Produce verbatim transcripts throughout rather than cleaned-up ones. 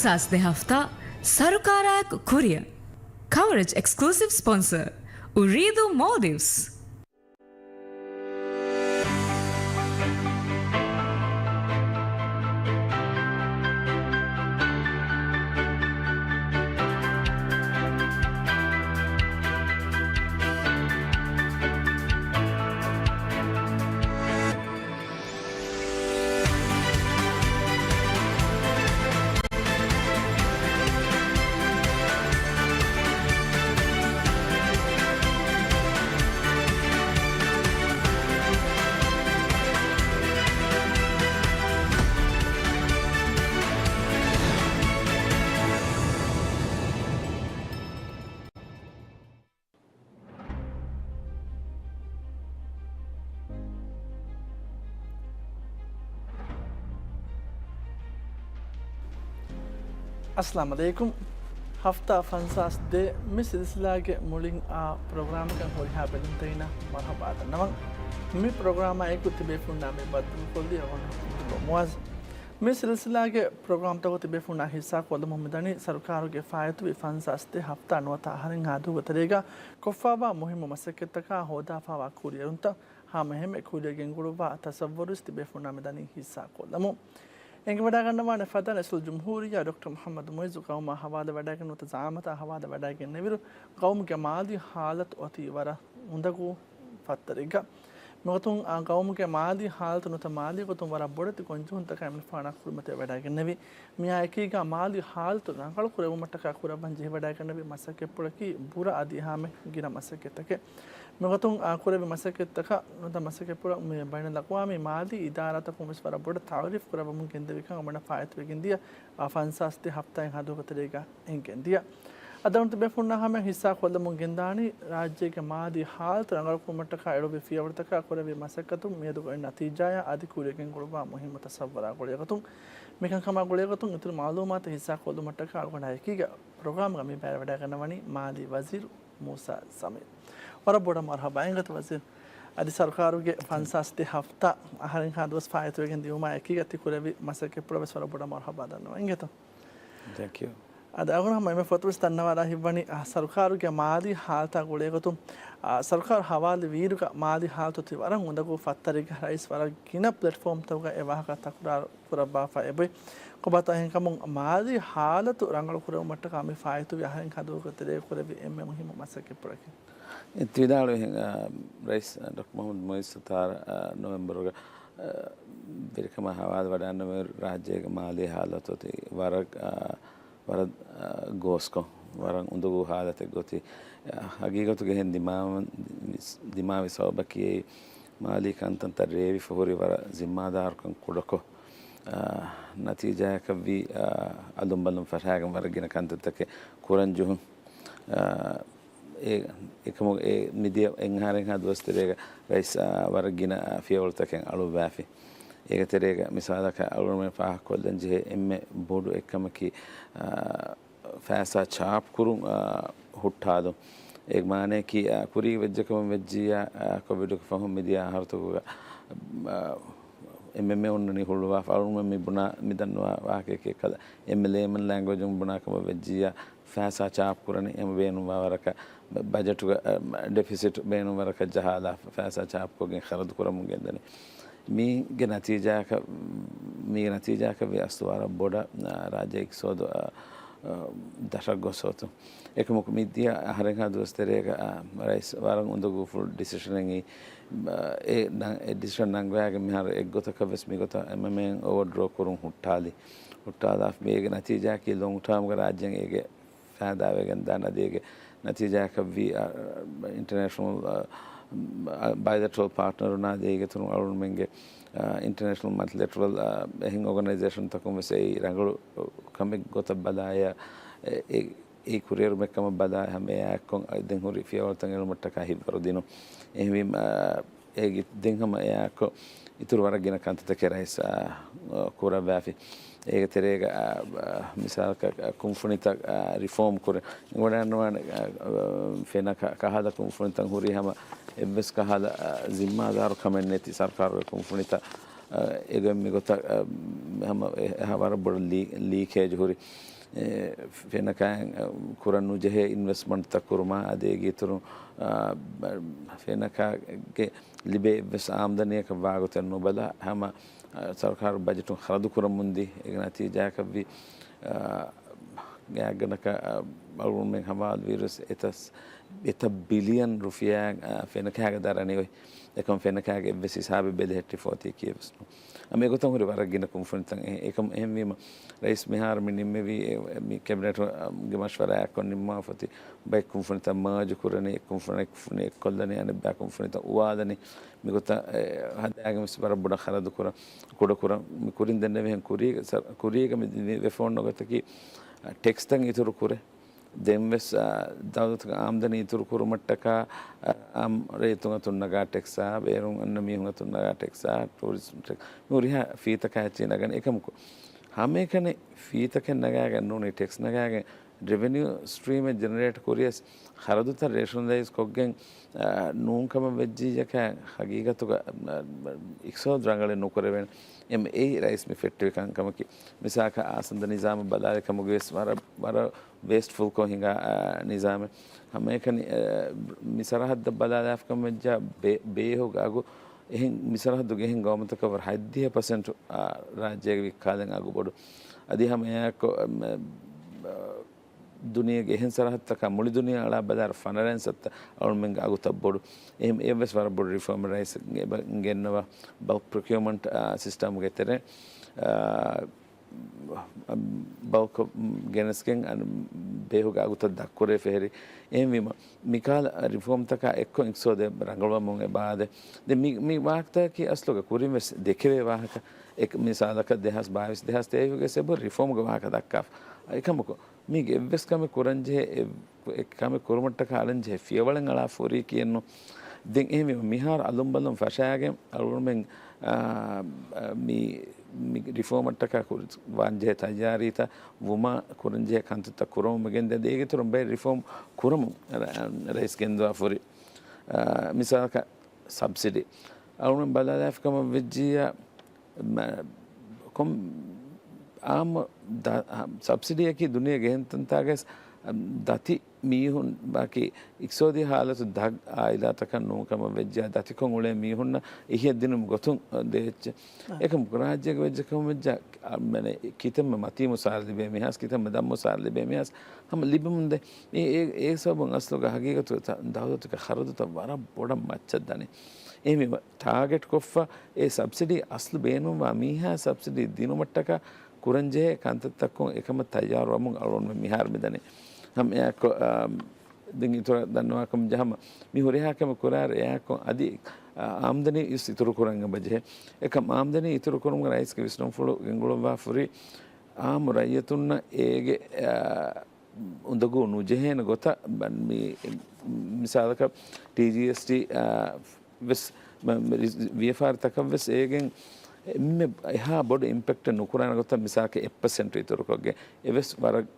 ފަންސާސް ދެ ހަފްތާ ސަރުކާރާއެކު ކުރިއަށް. ކަވަރޭޖް އެކްސްކްލޫސިވް ސްޕޮންސަރ، އުރީދޫ މޯލްޑިވްސް. އައްސަލާމު ޢަލައިކުމް. ހަފްތާ ފަންސާސް ދޭއް މި ސިލްސިލާގެ މުޅިން އާ ޕްރޮގްރާމަކަށް ހުރިހާ ބެލުންތެރިންނަށް މަރުޙަބާ ދަންނަވަން. މި ޕްރޮގްރާމާއެކު ތިބޭފުޅުންނާ މި ބައްދަލުކޮށްލީ އަޅުގަނޑު ޢަބްދުﷲ މުޢައްޒަ. މި ސިލްސިލާގެ ޕްރޮގްރާމްތަކުގަ ތިބޭފުޅުންނާ ހިއްސާ ކޮށްލަމުން މިދަނީ ސަރުކާރުގެ ފާއިތުވި ފަންސާސް ދޭއް ހަފްތާ ނުވަތަ އަހަރެއްހާ ދުވަހުގެ ތެރޭގަ ކޮށްފާވާ މުހިއްމު މަސައްކަތްތަކާ ހޯދާފާވާ ކުރިއެރުންތައް ހަމައެހެންމެ ކުރިއަށް ގެންގުޅުއްވާ ތަސައްވަރުވެސް ތިބޭފުޅުންނާ މިދަނީ ހިއްސާ ކޮށްލަމުން. އެނގިވަޑައިގަންނަވާނެ ފަދަ ރައީސުލްޖުމްހޫރިއްޔާ ޑޮކްޓަރ މުޙައްމަދު މުޢިއްޒު ޤައުމާ ހަވާލުވެވަޑައިގެން ނުވަތަ ޒަޢާމަތާ ހަވާލުވެވަޑައިގެންނެވިއިރު، ޤައުމުގެ މާލީ ހާލަތު އޮތީ ވަރަށް އުނދަގޫ ފައްތަރެއްގަ. މިގޮތުން އާ ޤައުމުގެ މާލީ ހާލަތު ނުވަތަ މާލީ ގޮތުން ވަރަށް ބޮޑެތި ގޮންޖެހުންތަކާ އެމަނިކުފާނާ ކުރިމަތިވެވަޑައިގެންނެވި. މިއާ އެކީގަ މާލީ ހާލަތު ރަނގަޅު ކުރެވުމަށްޓަކާ ކުރައްވަން ޖެހިވަޑައިގެންނެވި މަސައްކަތްޕުޅަކީ ބުރަ އަދި އެހާމެ ގިނަ މަސައްކަތްތަކެއް. މިގޮތުން އާ ކުރެއްވި މަސައްކަތްތަކަށް ނުވަތަ މަސައްކަތްޕުޅަށް މި ބައިނަލްއަޤްވާމީ މާލީ އިދާރާތަކުން ވެސް ވަރަށް ބޮޑަށް ތަޢުރީފު ކުރައްވަމުން ގެންދެވިކަން އަޅުގަނޑަށް ފާއިތުވެގެންދިޔަ އާ ފަންސާސް ދޭއް ހަފްތާއެއްހާ ދުވަހުގެ ތެރޭގަ އެނގެންދިޔަ. އަދި އަޅުގަނޑު ތިބޭފުޅުންނާ ހަމަޔަށް ހިއްސާ ކޮށްލަމުން ގެންދާނީ، ރާއްޖޭގެ މާލީ ހާލަތު ރަނގަޅުކުރުމަށްޓަކާ އެޅުއްވި ފިޔަވަޅުތަކާ ކުރެއްވި މަސައްކަތުން މިއަދު އޮތް ނަތީޖާއާ އަދި ކުރިއަށް ގެންގުޅުއްވާ މުހިއްމު ތަސައްވަރާ ގުޅޭގޮތުން، މިކަންކަމާ ގުޅޭގޮތުން އިތުރު މަޢުލޫމާތު ހިއްސާ ކޮށްލުމަށްޓަކާ އަޅުގަނޑާ އެކީގަ ޕްރޮގްރާމްގަ މި ބައިވެވަޑައިގަންނަވަނީ މާލީ ވަޒީރު މޫސާ ސަމީރު. ވަރަށް ބޮޑަށް މަރުޙަބާ. އިނގޭތޯ ވަޒީރު. އަދި ސަރުކާރުގެ ފަންސާސް ދޭއް ހަފްތާ އަހަރެއްހާ ދުވަސް ފާއިތުވެގެން ދިއުމާ އެކީގަ ތި ކުރެއްވި މަސައްކަތްޕުޅަށް ވެސް ވަރަށް ބޮޑަށް މަރުޙަބާ ދަންނަވަން. އިނގޭތޯ؟ ތެންކް ޔޫ. އަދި އަޅުގަނޑު ހަމަ އެންމެ ފުރަތަމަ ވެސް ދަންނަވާލާ ހިތްވަނީ، އާ، ސަރުކާރުގެ މާލީ ހާލަތާ ގުޅޭގޮތުން، އާ، ސަރުކާރު ހަވާލުވިއިރުގަ މާލީ ހާލަތު އޮތީ ވަރަށް އުނދަގޫ ފައްތަރެއްގަ ރައީސް ވަރަށް ގިނަ ޕްލެޓްފޯމްތަކުގަ އެ ވާހަކަ ތަކުރާރު ކުރައްވާފަ އެބައޮތް. ކޮބާތޯ އެހެންކަމުން މާލީ ހާލަތު ރަނގަޅު ކުރެވުމަށްޓަކާ މި ފާއިތުވި އަހަރެއްހާ ދުވަހުގެ ތެރޭގަ ކުރެއްވި އެންމެ މުހިއްމު މަސައްކަތްޕުޅަކީ؟ އެ ވިދާޅުވިހެން، އާ، ރައީސް، އާ، ޑޮކްޓަރ މުޙައްމަދު މުޢިއްޒު ސަތާރަ، އާ، ނޮވެމްބަރުގަ، އާ، ވެރިކަމާ ހަވާލުވެވަޑައިގަންނަވާ ރާއްޖޭގެ މާލީ ހާލަތު އޮތީ ވަރަށް، އާ، ވަރަށް، އާ، ގޯސްކޮށް، ވަރަށް އުނދަގޫ ހާލަތެއްގަ އޮތީ. އާ، ހަގީގަތުގައި އެހެން ދިމާވަން-، ދިމާވި ސަބަބަކީ މާލީ ކަންތައްތައް ރޭވިފަ ހުރި ވަރަށް ޒިންމާދާރުކަން ކުޑަކޮށް، އާ، ނަތީޖާއަކަށްވީ، އާ، އަލުންބަލުން ފަށާގެން ވަރަށް ގިނަ ކަންތައްތަކެއް ކުރަން ޖެހުން. އާ، އެ، އެކަމު އެ މިދިޔަ އެއްއަހަރެއްހާ ދުވަސް ތެރޭގަ ރައީސް، އާ، ވަރަށް ގިނަ، އާ، ފިޔަވަޅުތަކެއް އަޅުއްވާފި. އޭގެ ތެރޭގަ މިސާލަކަށް އަޅުގަނޑުމެން ފާހަގަކޮށްލަން ޖެހޭ އެންމެ ބޮޑު އެއްކަމަކީ، އާ، ފައިސާ ޗާޕް ކުރުން، އާ، ހުއްޓާލުން. އޭގެ މާނައަކީ، އާ، ކުރީގެ ވެއްޖެކަމަށް ވެއްޖިއްޔާ، އާ، ކޮވިޑުގެ ފަހުން މިދިޔަ އަހަރުތަކުގަ، އާ، އެންމެންމެ އޮންނަނީ ހުޅުވާފަ. އަޅުގަނޑުމެން މި ބުނާ، މި ދަންނަވާ ވާހަކައެކޭ ކަލަ. އެންމެ ލޭމަން ލެންގްވެޖުން ބުނާ ކަމަށް ވެއްޖިއްޔާ، ފައިސާ ޗާޕް ކުރަނީ އެންމެ ބޭނުންވާ ވަރަކަށް، ބަ-، ބަޖެޓުގަ، އަ، ޑެފިސިޓް ބޭނުން ވަރަކަށް ޖަހާލާ ފައިސާ ޗާޕްކޮށްގެން ޚަރަދު ކުރަމުން ގެންދަނީ. މީގެ ނަތީޖާއަކަށް، މީގެ ނަތީޖާއަކަށް ވީ އަސްލު ވަރަށް ބޮޑަށް، އަ، ރާއްޖޭގެ އިޤްތިޞާދު، އަ، އަ، ދަށަށް ގޮސް އޮތުން. އެކަމަކު މިދިޔަ އަހަރެއްހާ ދުވަސް ތެރޭގަ، އަ، ރައީސް ވަރަށް އުނދަގޫފުޅު ޑިސިޝަނެއް އެ، އެ ނަ-، އެ ޑިސިޝަން ނަންގަވާގެން މިހާރު އެއްގޮތަކަށް ވެސް މިގޮތަށް އެމްއެމްއޭ އޯވަރޑްރޯ ކުރުން ހުއްޓާލި. ހުއްޓާލާފަ މީގެ ނަތީޖާއަކީ ލޮންގް ޓާމްގަ ރާއްޖޭން އޭގެ ފައިދާވެގެން ދާނެ. އަދި އޭގެ ނަތީޖާއަކަށްވީ، އަ، އިންޓަރނޭޝަނަލް، އަ، އަ، ބައިލެޓަރަލް ޕާޓްނަރުންނާ އޭގެ އިތުރުން އަޅުގަނޑުމެންގެ، އަ، އިންޓަރނޭޝަނަލް މަލްޓިލެޓަރަލް، އަ، އެހެން އޯގަނައިޒޭޝަންތަކުން ވެސް އެއީ ރަނގަޅު ކަމެއް ގޮތަށް ބަލާއިރު، އެ، އެ، އެ ކުރިއެރުމެއް ކަމަށް ބަލާ ހަމަ އެއާއެއްކޮށް ދެން ހުރި ފިޔަވަޅުތައް އެޅުމަށްޓަކާ ހިތްވަރު ދިނުން. އެހެންވީމަ، އަ، އޭގެ ދެން ހަމަ އެއާއެއްކޮށް އިތުރު ވަރަށް ގިނަ ކަންތައްތަކެއް ރައީސް، އާ، ކުރައްވާފި. އޭގެ ތެރޭގަ، އާ، އާ، މިސާލަކަށް، އާ، ކުންފުނިތައް، އާ، ރިފޯމް ކުރި. އެނގިވަޑައިގަންނަވާނެ، އާ، އާ، ފެނަކަ ކަހަލަ ކުންފުނިތައް ހުރީ ހަމަ އެއްވެސް ކަހަލަ، އާ، ޒިންމާދާރު ކަމެއް ނެތި ސަރުކާރުގެ ކުންފުނިތައް، އާ، އެގޮތް މިގޮތަށް، އާ، ހަމަ އެ، އެހާ ވަރަށް ބޮޑަށް ލީ-، ލީކޭޖް ހުރި. އެ، ފެނަކާއިން، އަ، ކުރަން ނުޖެހޭ އިންވެސްޓްމަންޓްތައް ކުރުމާ، އަދި އޭގެ އިތުރުން، އަ، ފެނަކާގެ ލިބޭ އެއްވެސް އާމްދަނީއަކަށް ވާގޮތެއް ނުބަލާ، ހަމަ، އަ، ސަރުކާރު ބަޖެޓުން ޚަރަދު ކުރަމުންދީ، އޭގެ ނަތީޖާއަކަށްވީ، އަ، ގާތްގަނޑަކަށް، އަ، އަޅުގަނޑުމެން ހަވާލުވިއިރުވެސް އެތަސް، އެތައް ބިލިއަން ރުފިޔާއެއް، އަ، ފެނަކާގެ ދަރަނި އޮތް. އެކަމް ފެނަކާގެ އެއްވެސް ހިސާބެއް ބެލެހެއްޓިފޯތީ ކީއެއްވެސް ނޫން. އަ، މިގޮތަށް ހުރި ވަރަށް ގިނަ ކުންފުނިތައް. އެ، އެކަމް އެހެންވީމަ، ރައީސް މިހާރު މި ނިންމެވީ، އެ، މި ކެބިނެޓުގެ މަޝްވަރާއެއްކޮށް ނިންމާފަތި ބައެއް ކުންފުނިތައް މާޖު ކުރަނީ، އެއް ކުންފުނި އެއްކޮށްލަނީ، އަނެއްބައި ކުންފުނިތައް އުވާލަނީ. މިގޮތަށް، އެ، ހަދާގެން ވެސް ވަރަށް ބޮޑަށް ޚަރަދު ކުރަން، ކުޑަ ކުރަން، މި ކުރިން ދެންނެވިހެން ކުރީގަ-، ސަ-، ކުރީގަ މި ދި-، ވެފަ އޮންނަ ގޮތަކީ، އަ، ޓެކްސްތައް އިތުރު ކުރޭ. ދެން ވެސް، އާ، ދައުލަތުގެ އާމްދަނީ އިތުރު ކުރުމަށްޓަކާ، އާ، އާއްމު ރައްޔިތުން އަތުން ނަގާ ޓެކްސްއާ، ބޭރުން އަންނަ މީހުން އަތުން ނަގާ ޓެކްސްއާ، ޓޫރިޒްމް ޓެކްސް، މި ހުރިހާ ފީތަކާ އެއްޗެއް ނަގަނީ. އެކަމަކު، ހަމައެކަނި ފީތަކެއް ނަގާގެން ނޫނީ، ޓެކްސް ނަގާގެން ރެވެނިއު ސްޓްރީމެއް ޖެނެރޭޓް ކުރިޔަސް، ޚަރަދުތައް ރޭޝަނަލައިޒް ކޮށްގެން، އާ، ނޫންކަމަށް ވެއްޖިއްޔާ، ހަގީގަތުގަ، އާ، އިޤްތިޞާދު ރަނގަޅެއް ނުކުރެވޭނެ. އެމް އެ ރައީސް މި ފެއްޓެވި ކަންކަމަކީ. މިސާލަކަށް އާސަނދަ ނިޒާމަށް ބަލާލި ކަމުގައި ވެސް ވަރަށް، ވަރަށް ވޭސްޓްފުލްކޮށް ހިނގާ، އާ، ނިޒާމެއް. ހަމައެކަނި، އާ، މި ސަރަހައްދަށް ބަލާލާފަކަމަށް ވެއްޖާ ބޭ-، ބޭހުގެ އަގު އެހެން މި ސަރަހައްދުގެ އެހެން ގައުމުތަކަށް ވަރަށް ހަތްދިހަ ޕަސެންޓު، އާ، ރާއްޖޭގެ ވިއްކާލަން އަގު ބޮޑު. އަދި ހަމަ އެއާއެއްކޮށް، އަ، ދުނިޔޭގެ އެހެން ސަރަހައްދުތަކާ މުޅި ދުނިޔެ އަޅާ ބަލާއިރު ފަނަރަ އިންސައްތަ އަޅުމެންގެ އަގުތައް ބޮޑު. އެހެން އެއަށްވެސް ވަރަށް ބޮޑު ރިފޯމެއް ރައީސް ގެންނަވާ، ބަލްކް ޕްރޮކިއުމަންޓް، އާ، ސިސްޓަމްގެ ތެރެއިން، އާ، ބަލްކް ގެނެސްގެން ބޭހުގެ އަގުތައް ދަށްކުރޭ ފެހެރި. އެހެންވީމަ، މިކަހަލަ ރިފޯމްތަކާ އެއްކޮށް އިޤްތިޞާދެއް ރަނގަޅުވަމުން އެބައާދޭ. ދެން މި، މި ވާހަކަތަކީ އަސްލުގަ ކުރިން ވެސް ދެކެވޭ ވާހަކަ. އެ، މިސާލަކަށް ދެހާސް ބާވީސް ދެހާސް ތޭވީސްގެ އެބަހުރި ރިފޯމްގެ ވާހަކަ ދައްކާފަ. އެކަމަކު، މީގެ އެއްވެސް ކަމެއް ކުރަންޖެހޭ، އެ، އެ ކަމެއް ކުރުމަށްޓަކާ އަޅަންޖެހޭ ފިޔަވަޅެއް އަޅާފަ ހުރީކީއެއްނު. ދެން އެހެންވީމަ، މިހާރު އަލުންބަލުން ފަށާގެން އަޅުގަނޑުމެން، އާ، މި، މި ރިފޯމަށްޓަކާ ކުރި-، ވާންޖެހޭ ތައްޔާރީތައް ވުމާ، ކުރަންޖެހޭ ކަންތައްތައް ކުރަމުން މިގެންދޭ. އޭގެ އިތުރުން ބައެއް ރިފޯމް ކުރަމުން ރަ-، ރައީސް ގެންދަވާފަ ހުރި، އާ، މިސާލަކަށް ސަބްސިޑީ. އަޅުގަނޑު ބަލާލާފަ ކަމަށް ވެއްޖިއްޔާ، މަ-، ކޮން އާއްމު ދަ-، އާ، ސަބްސިޑީއަކީ ދުނިޔޭގެ އެހެން ތަންތާގަސް، އަ، ދަތި މީހުން ވަކި އިޤްތިޞާދީ ހާލަތު ދަށް އާއިލާތަކަށް ނޫންކަމަށް ވެއްޖާ، ދަތިކޮށް އުޅޭ މީހުންނަށް އެހީއަށް ދިނުމުގެ ގޮތުން ދޭ އެއްޗެއް. އާ. އެކަމަކު ރާއްޖޭގަ ވެއްޖެ ކަމަށް ވެއްޖާ، އަ، މަނެ ކިތަންމެ މަތީ މުސާރަ ލިބޭ މީހާސް، ކިތަންމެ ދަށް މުސާރަ ލިބޭ މީހާސް ހަމަ ލިބެމުންދޭ. އެ، އެ، އެ ސަބަބުން އަސްލުގަ ހަގީގަތުގަ ތަ-، ދައުލަތުގެ ޚަރަދުތައް ވަރަށް ބޮޑަށް މައްޗަށް ދަނީ. އެހެންވީމަ، ޓާގެޓްކޮށްފަ އެ ސަބްސިޑީ އަސްލު ބޭނުންވާ މީހާ ސަބްސިޑީ ދިނުމަށްޓަކާ ކުރަންޖެހޭ ކަންތައްތައްކޮށް އެކަމަށް ތައްޔާރުވަމުން އަޅުގަނޑުމެން މިހާރު މިދަނީ. ހަމަ އެއާއެއްކޮށް، އާ، ދެން އިތުރަށް ދަންނަވާކަމަށް ޖަހަމަ، މި ހުރިހާ ކަމެއް ކުރާއިރު އެއާއެއްކޮށް އަދި، އާ، އާމްދަނީ އިސް އިތުރުކުރަން އެބަޖެހޭ. އެކަމް އާމްދަނީ އިތުރުކުރުމުގެ ރައީސްގެ ވިސްނުންފުޅު ގެންގުޅުއްވާފަ ހުރީ، އާއްމު ރައްޔިތުންނަށް އޭގެ، އާ، އުނދަގޫ ނުޖެހޭނެ ގޮތަށް މި-، މިސާލަކަށް ޓީޖީއެސްޓީ، އާ، ވެސް މަ-، މަ-، ވިޔަފާރިތަކަށް ވެސް އޭގެން އެންމެ އެހާ ބޮޑު އިމްޕެކްޓެއް ނުކުރާނެ ގޮތަށް މިސާލަކަށް އެއް ޕަސެންޓް އިތުރުކޮށްގެން އެވެސް ވަރަށް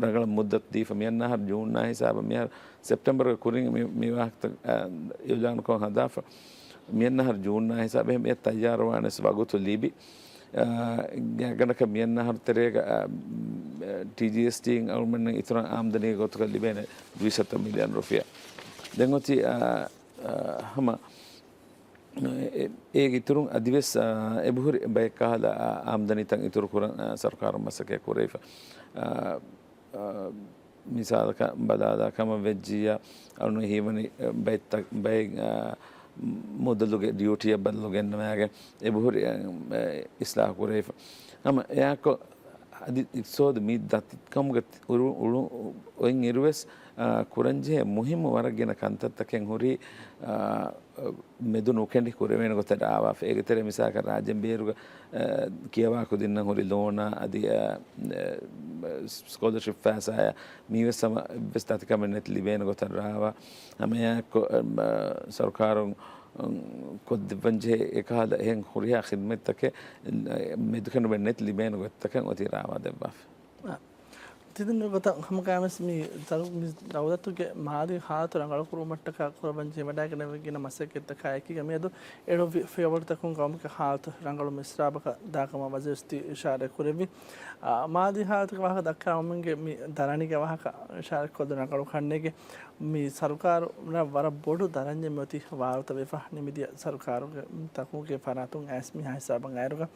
ރަނގަޅަށް މުއްދަތު ދީފަ. މިއަންނަ އަހަރު ޖޫން މަހާ ހިސާބަށް މިހާރު ސެޕްޓެމްބަރުގެ ކުރިން މި، މި ވާހަކަތައް، އާ، އިއުލާނުކޮށް ހަދާފަ. މިއަންނަ އަހަރު ޖޫން މަހާ ހިސާބަށް އެހެން އެ ތައްޔާރުވާނެސް ވަގުތު ލިބި. އާ، ގާތްގަނޑަކަށް މިއަންނަ އަހަރު ތެރޭގަ، އާ، ޓީޖީއެސްޓީން އަޅުމެންނަށް އިތުރަށް އާމްދަނީގެ ގޮތުގަ ލިބޭނެ ދުއިސައްތަ މިލިއަން ރުފިޔާ. ދެން އޮތީ، އާ، އާ، ހަމަ، އެ-، އޭގެ އިތުރުން އަދިވެސް، އާ، އެބަހުރި ބައެއް ކަހަލަ، އާ، އާމްދަނީތައް އިތުރު ކުރަން، އާ، ސަރުކާރުން މަސައްކަތް ކުރެވިފަ. އާ، އާ، މިސާލަކަށް ބަލާލާ ކަމަށް ވެއްޖިއްޔާ، އަޅުން ހީވަނީ، އަ، ބައެއްތަ-، ބައެއް، އާ، މުދަލުގެ ޑިއުޓީއަށް ބަދަލު ގެންނަވާގެން އެބަހުރި، އަ، އިސްލާހު ކުރެވިފަ. ހަމަ އެއާކޮށް، އަދި އިޤްތިޞާދު މި ދަތިކަމުގެ އުޅު-، އުޅު-، އޮތް އިރުވެސް، އާ، ކުރަންޖެހޭ މުހިއްމު ވަރަށް ގިނަ ކަންތައްތަކެއް ހުރީ، އާ، މެދު ނުކެނޑި ކުރެވޭނެ ގޮތަށް ރާވާފަ. އޭގެ ތެރޭ މިސާލަކަށް ރާއްޖޭން ބޭރުގަ، އާ، ކިޔަވާ ކުދިންނަށް ހުރި ލޯނާ އަދި، އާ، ސްކޮލަރޝިޕް ފައިސާއާ މީވެސް ހަމަ އެއްވެސް ދަތިކަމެއް ނެތި ލިބޭނެ ގޮތަށް ރާވާ. ހަމައެއާއެއްކޮށް، އާ، ސަރުކާރުން ކޮށްދެއްވަންޖެހޭ އެކަހަލަ އެހެން ހުރިހާ ޚިދްމަތްތަކެއް މެދުކެނޑުމެއް ނެތި ލިބޭނެ ގޮތްތަކެއް އޮތީ ރާވާ ދެއްވާފަ. އާ، ތިދިން ގޮތަށް ހަމަކައިވެސް މި ދަރު-، މި ދައުލަތުގެ މާލީ ހާލަތު ރަނގަޅު ކުރުމަށްޓަކާ ކުރައްވަން ޖެހިވަޑައިގެން ގިނަ މަސައްކަތްތަކާ އެކީގަ މިއަދު އެޅުއްވި ފިޔަވަޅުތަކުން ގައުމުގެ ހާލަތު ރަނގަޅު މިސްރާބަކަށް ދާކަމަށް ވަޒީރު އިޝާރާތް ކުރެއްވި. އާ، މާލީ ހާލަތުގެ ވާހަކަ ދައްކާ އަޅުމެންގެ މި ދަރަނިގެ ވާހަކަ އިޝާރާތްކޮށްލަން ރަނގަޅު ކަންނޭގެ މި ސަރުކާރުންނަށް ވަރަށް ބޮޑު ދަރަންޏެއް މިއޮތީ ވާރުތަ ވެފަ ނިމިދިޔަ ސަރުކާރުގެ ތަކުގެ ފަރާތުން އައިސް މިހާ ހިސާބަށް އައިރުގަ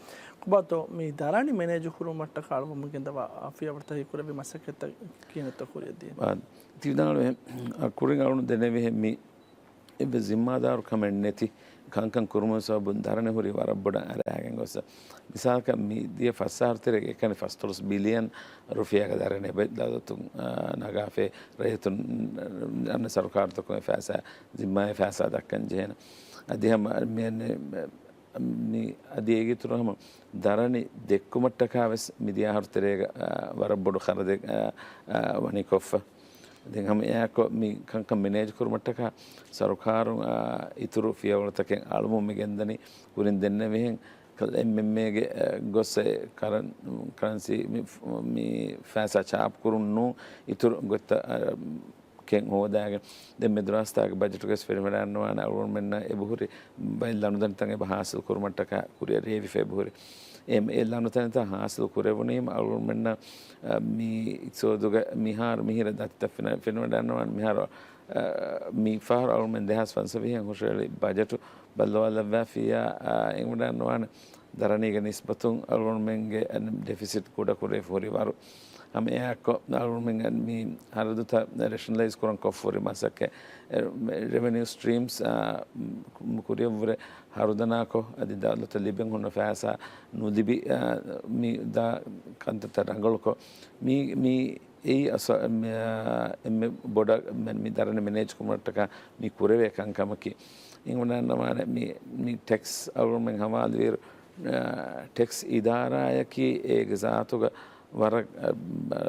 ކޮބާތޯ މި ދަރަނި މެނޭޖު ކުރުމަށްޓަކާ އަޅުގަނޑުމެން ގެންދަވާ ފިޔަވަޅުތައް ހީކުރެއްވި މަސައްކަތްތައް ކިހިނެއްތޯ ކުރިއަށް ދިޔަ؟ އާ، ތި ވިދާޅުވެ، އާ، ކުރިން އަޅުން ދެނެވިހެން މި އެއްވެސް ޒިންމާދާރު ކަމެއް ނެތި ކަންކަން ކުރުމުގެ ސަބަބުން ދަރަނި ހުރީ ވަރަށް ބޮޑަށް އަރާގެން ގޮސް. މިސާލަކަށް މި ދިޔަ ފަސް އަހަރު ތެރޭގަ އެކަނި ފަސްދޮޅަސް ބިލިއަން ރުފިޔާގެ ދަރަނި އެބަ ދައުލަތުން، އާ، ނަގާފައި ރައްޔިތުން އަންނަ ސަރުކާރުތަކުން އެ ފައިސާ ޒިންމާއަށް ފައިސާ ދައްކަން ޖެހޭނެ. އަދި ހަމަ މި އަންނަ މި އަދި އޭގެ އިތުރު ހަމަ ދަރަނި ދެއްކުމަށްޓަކާ ވެސް މިދިޔަ އަހަރު ތެރޭގަ، އާ، ވަރަށް ބޮޑު ޚަރަދެއް، އާ، އާ، ވަނީ ކޮށްފަ. ދެން ހަމަ އެއާއެކު މި ކަންކަން މެނޭޖް ކުރުމަށްޓަކާ ސަރުކާރުން، އާ، އިތުރު ފިޔަވަޅުތަކެއް އަޅުމުން މި ގެންދަނީ ކުރިން ދެންނެވިހެން އެމްއެމްއޭގެ، އާ، ގޮސް އެ ކަރަން-، ކަރަންސީ މި، މި ފައިސާ ޗާޕް ކުރުން ނޫން އިތުރު ގޮތްތައް، އާ، ކެއް ހޯދާގެން ދެން މެދުރާސްތާގެ ބަޖެޓުގަސް ފެނިވަޑައިންނަވާނެ އަޅުގަނޑުމެންނަށް އެބަހުރި ބައެއް ލަނޑުދަނޑިތައް އެބަ ހާސިލް ކުރުމަށްޓަކާ ކުރިއަށް ރޭވިފަ އެބަހުރި. އެ، އެ ލަނޑުދަނޑިތައް ހާސިލް ކުރެވުނީމަ އަޅުގަނޑުމެންނަށް، އަ، މި އިޤްތިޞާދުގަ މިހާރު މިހިރަ ދަތިތައް ފެނި-، ފެނިވަޑައިންނަވާނެ. މިހާރު، އަ، މި ފަހަރު އަޅުގަނޑުމެން ދެހާސް ފަންސަވީހަށް ހުށަހެޅި ބަޖެޓު ބައްލަވާލައްވާފިއްޔާ، އަ، އެނގިވަޑައިންނަވާނެ. ދަރަނީގެ ނިސްބަތުން އަޅުގަނޑުމެންގެ ޑެފިސިޓް ކުޑަކުރެވިފަ ހުރި ވަރު. ހަމަ އެއާއެކު އަޅުގަނޑުމެން މި ހަރަދުތައް ރޭޝަނަލައިޒް ކުރަން ކޮށްފަ ހުރި މަސައްކަތް، ރެވެނިއު ސްޓްރީމްސް، އާ، ކުރިއަށްވުރެ ހަރުދަނާކޮށް، އަދި ދައުލަތަށް ލިބެން ހުންނަ ފައިސާ ނުލިބި، އާ، މި ދާ ކަންތައްތައް ރަނގަޅުކޮށް، މި، މި އެއީ އަސަ-، މި، އާ، އެންމެ ބޮޑަށް މެ-، މި ދަރަނި މެނޭޖް ކުރުމަށްޓަކާ މި ކުރެވޭ ކަންކަމަކީ. އިނގިވަޑައިންނަވާނެ މި، މި ޓެކްސް އަޅުގަނޑުމެން ހަވާލުވިއިރު، އާ، ޓެކްސް އިދާރާއަކީ އޭގެ ޒާތުގަ ވަރަށް، އާ، އާ،